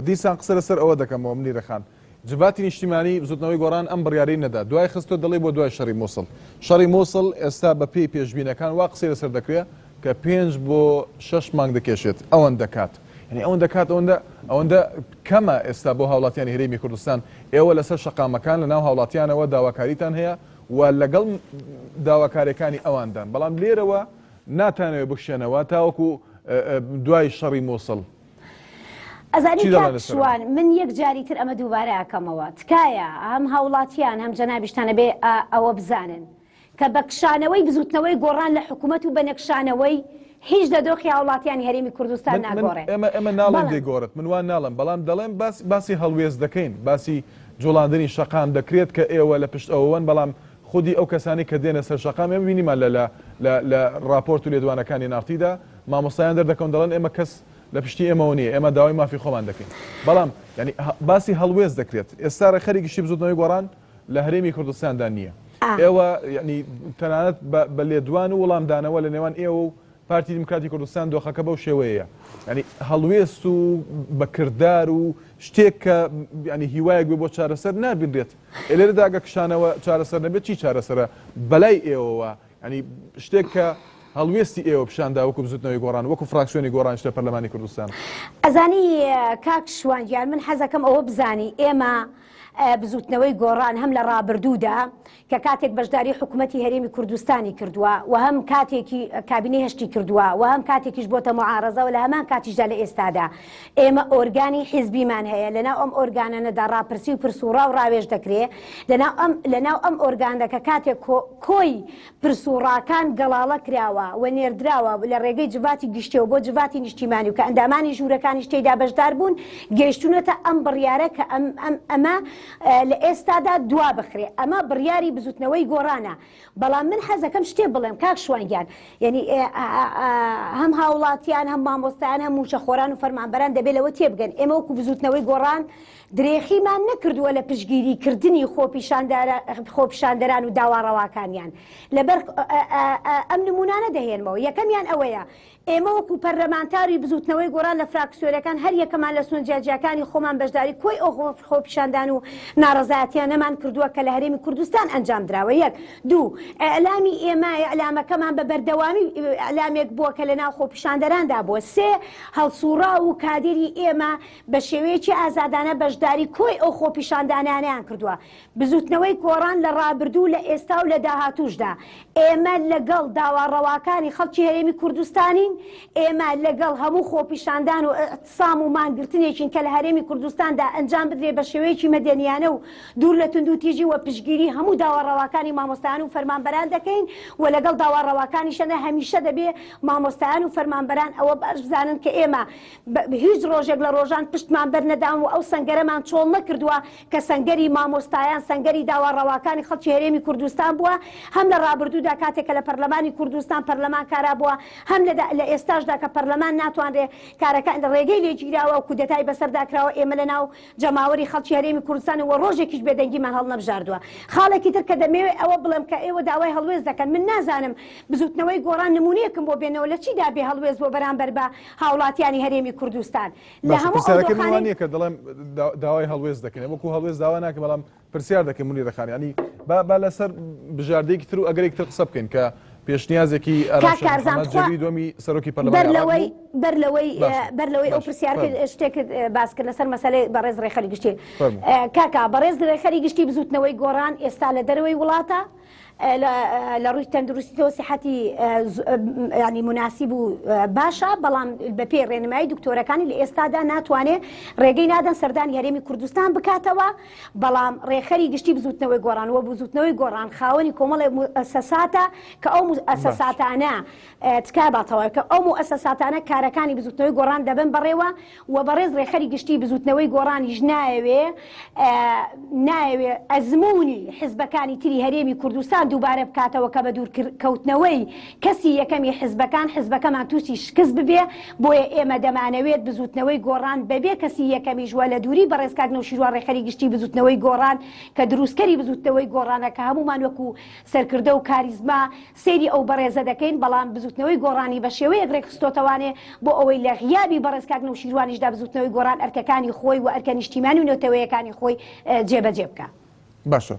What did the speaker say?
دیسان قسە لەسەر ئەوە دەکەمەوە منیرە خان. جڤاتی نیشتیمانی بزوتنەوەی گۆڕان ئەم بڕیارەی نەدا. دوای خستوە دەڵێی بۆ دوای شەڕی موسڵ. شەڕی موسڵ ئێستا بە پێی پێشبینەکان وا قسەی لەسەر دەکرێ کە پێنج بۆ شەش مانگ دەکێشێت. ئەوەندە کات. یانی ئەوەندە کات ئەوەندە ئەوەندە کەمە ئێستا بۆ هاوڵاتیانی هەرێمی کوردستان. ئێوە لەسەر شەقامەکان لەناو هاوڵاتیانەوە داواکاریتان هەیە و لەگەڵ داواکاریەکانی ئەواندان. بەڵام لێرەوە ناتانەوێ بکشێنەوە تاوەکو دوای شەڕی موسڵ. ئەزانی کاک شوان من یەک جاری تر ئەمە دووبارە ئەکەمەوە تکایە هەم هاوڵاتیان هەم جەنابیشتان ئەبێ ئەوە بزانن کە بە کشانەوەی بزوتنەوەی گۆڕان لە حکوومەت و بە نەکشانەوەی هیچ لە دۆخی هاوڵاتیانی هەرێمی کوردستان ناگۆڕێ. ئێمە ئێمە ناڵێن دەیگۆڕێت من وا ناڵێم بەڵام دەڵێم باس باسی هەڵوێست دەکەین باسی جوڵاندنی شەقام دەکرێت کە ئێوە لە پشت ئەوەوەن بەڵام خودی ئەو کەسانەی کە دێنە سەر شەقام ئێمە بینیمان لە لە لە لە ڕاپۆرت و لێدوانەکانی ناڕتیدا مامۆستایان دەردەکەون دەڵێن ئێمە کەس لە پشتی ئێمەوە نییە ئێمە داوای مافی خۆمان دەکەین بەڵام یانی باسی هەڵوێست دەکرێت ئێستا ڕێکخەری گشتی بزوتنەوەی گۆڕان لە هەرێمی کوردستاندا نییە ئێوە یعنی تەنانەت بە لێدوان و وەڵامدانەوە لە نێوان ئێوە و پارتی دیموکراتی کوردستان دۆخەکە بەو شێوەیە ینی هەڵوێست و بەکردار و شتێک کە ینی هیوایەک بێ بۆ چارەسەر نابینرێت لێرەدا گە کشانەوە چارەسەر نەبێت چی چارەسەرە بەلای ئێوەوە یانی شتێک کە هەڵوێستی ئێوە پیشان دا وەکو بزوتنەوەی گۆڕان وەکو فراکسیۆنی گۆڕانیش لە پەرلەمانی کوردستان. ئەزانی کاک شوان گیان من حەزەکەم ئەوە بزانی ئێمە بزوتنەوەی گۆڕان هەم لە ڕابردوودا کە کاتێک بەشداری حکوومەتی هەرێمی کوردستانی کردووە و هەم کاتێکی کابینەی هەشتی کردووە و هەم کاتێکیش بۆتە معارەزەوە لە هەمان کاتیشدا لە ئێستادا ئێمە ئۆرگانی حیزبیمان هەیە لەناو ئەم ئۆرگانانەدا ڕاپرسی و پرس و ڕا و ڕاوێژ دەکرێ لەناو ئەم لەناو ئەم ئۆرگانە کە کاتێک کۆی پرس و ڕاکان گەڵاڵە کراوە و نێردراوە لە ڕێگەی جڤاتی گشتیەوە بۆ جڤاتی نیشتیمانی و کە ئەندامانی ژوورەکانیش تێیدا بەشدار بوون گەیشتوونەتە ئەم بڕیارە کە ئەم ئەم ئەمە لە ئێستادا دوا بخرێ ئەمە بڕیاری بزوتنەوەی گۆڕانە بەڵام من حەزەکەم شتێ بڵێم کاک شوان گیان یعنی هەم هاوڵاتیان هەم مامۆستایان هەم موچەخۆران و فەرمانبەران دەبێت لەوە تێبگەن ئێمە وەکو بزوتنەوەی گۆڕان درێخیمان نەکردووە لە پشتگیری کردنی خۆپیشاندەران و داوا ڕەواکانیان. لەبەر ئەم نموونانە دەهێنمەوە، یەکەمیان ئەوەیە ئێمە وەکو پەرلەمانتاری بزووتنەوەی گۆڕان لە فراکسیۆنەکان هەر یەکەمان لە سۆن جیاجیاکانی خۆمان بەشداری کۆی ئەو خۆپیشاندان و ناڕەزایەتیانەمان کردووە کە لە هەرێمی کوردستان ئەنجام دراوە یەک. دوو، ئیعلامی ئێمە، ئیعلامەکەمان بە بەردەوامی ئیعلامێک بووە کە لەناو خۆپیشاندەراندا بووە. سێ، هەڵسووڕاو و کادیری ئێمە بە شێوەیەکی ئازادانە بەشداری کۆی ئەو خۆپیشاندانانەیان کردووە. بزووتنەوەی گۆڕان لە ڕابردوو، لە ئێستا و لە داهاتووشدا ئێمە لەگەڵ داوا ڕەواکانی خەڵکی هەرێمی کوردستانین، ئێمە لەگەڵ هەموو خۆپیشاندان و ئیعتسام و مانگرتنێکین کە لە هەرێمی کوردستاندا ئەنجام بدرێت بە شێوەیەکی مەدەنیانە و دوور لە توندوتیژی و پشتگیری هەموو داوا ڕەواکانی مامۆستایان و فەرمانبەران دەکەین و لەگەڵ داوا ڕەواکانیشەنە هەمیشە دەبێ مامۆستایان و فەرمانبەران ئەوە باش بزانن کە ئێمە هیچ ڕۆژێک لە ڕۆژان پشتمان بەر نەداون و ئەو سەنگەرەمان چۆڵ نەکردووە کە سەنگەری مامۆستایان، سەنگەری داوا ڕەواکانی خەڵکی هەرێمی کوردستان بووە، هەم لە ڕابردوودا کاتێک کە لە پەرلەمانی کوردستان پەرلەمان کارا بووە، هەم لە لە ئێستاشدا کە پەرلەمان ناتوانرێ کارەکە ڕێگەی لێ گیراوە و کودەتای بەسەردا کراوە ئێمە لە ناو جەماوەری خەڵکی هەرێمی کوردستان و ڕۆژێکیش بێدەنگیمان هەڵنەبژاردووە. خاڵێکی تر کە دەمەوێ ئەوە بڵێم کە ئێوە داوای هەڵوێست دەکەن من نازانم بزووتنەوەی گۆڕان نموونەیەکم بۆ بێنەوە لە چیدا بێ هەڵوێست بووە بەرامبەر بە هاوڵاتیانی هەرێمی کوردستان لە باشە هەموو ئەو پرسیارەکەی من وا دۆخانەی نییە کە دەڵێم داوای هەڵوێست دەکەین وەکو هەڵوێست داوا ناکەین بەڵام پرسیار دەکەین منیرە خان یانی با با لەسەر بژاردەیەکی تر و ئەگەرێکی تر قسە بکەین کە پێشنیازێکی ئارام کاک شێخ کارزان محەممەد تخوا جێگری دووەمی سەرۆکی بەر پەرلەمانی عێراق لەوەی بوو بەر لەوەی باشە بەر لەوەی ئەو باشە پرسیار فەرموو کرد شتێکت باس کرد لەسەر مەسەلەی بەڕێز ڕێکخەری گشتی فەرموو کاکە بەڕێز ڕێکخەری گشتی بزووتنەوەی گۆڕان ئێستا لە دەرەوەی وڵاتە لە ڕووی تەندروستیەوە سیحەتی ینی مناسیب و باشە بەڵام بەپێی ڕێنمایی دکتۆرەکانی لە ئێستادا ناتوانێ ڕێگەی نادەن سەردانی هەرێمی کوردستان بکاتەوە بەڵام ڕێکخەری گشتی بزوتنەوەی گۆڕان و بزوتنەوەی گۆڕان خاوەنی کۆمەڵێ موئەسەساتە کە ئەو موئەسەساتانە تکایە با تەواوی بکەم ئەو موئەسەساتانە کارەکانی بزوتنەوەی گۆڕان دەبەن بەڕێوە و بەڕێز ڕێکخەری گشتی بزوتنەوەی گۆڕانیش نایەوێ نایەوێ ئەزموونی حزبەکانی تری هەرێمی کوردستان. دووبارە بکاتەوە کە بە دوورکەوتنەوەی کەسی یەکەمی حزبەکان حزبەکەمان تووشی شکست ببێ، بۆیە ئێمە دەمانەوێت بزووتنەوەی گۆڕان بەبێ کەسی یەکەمیش وە لە دووری بەڕێز کاک نەوشیروان ڕێکخەری گشتی بزووتنەوەی گۆڕان کە دروستکەری بزووتنەوەی گۆڕانە کە هەموومان وەکو سەرکردە و کاریزما سەیری ئەو بەڕێزە دەکەین بەڵام بزووتنەوەی گۆڕانی بە شێوەیەک ڕێکخستۆتەوانێ بۆ ئەوەی لە غیابی بەڕێز کاک نەوشیروانیشدا بزووتنەوەی گۆڕان ئەرکەکانی خۆی و ئەرکە نیشتیمانی و نەتەوەیەکانی خۆی جێبەجێ بکا. باشە.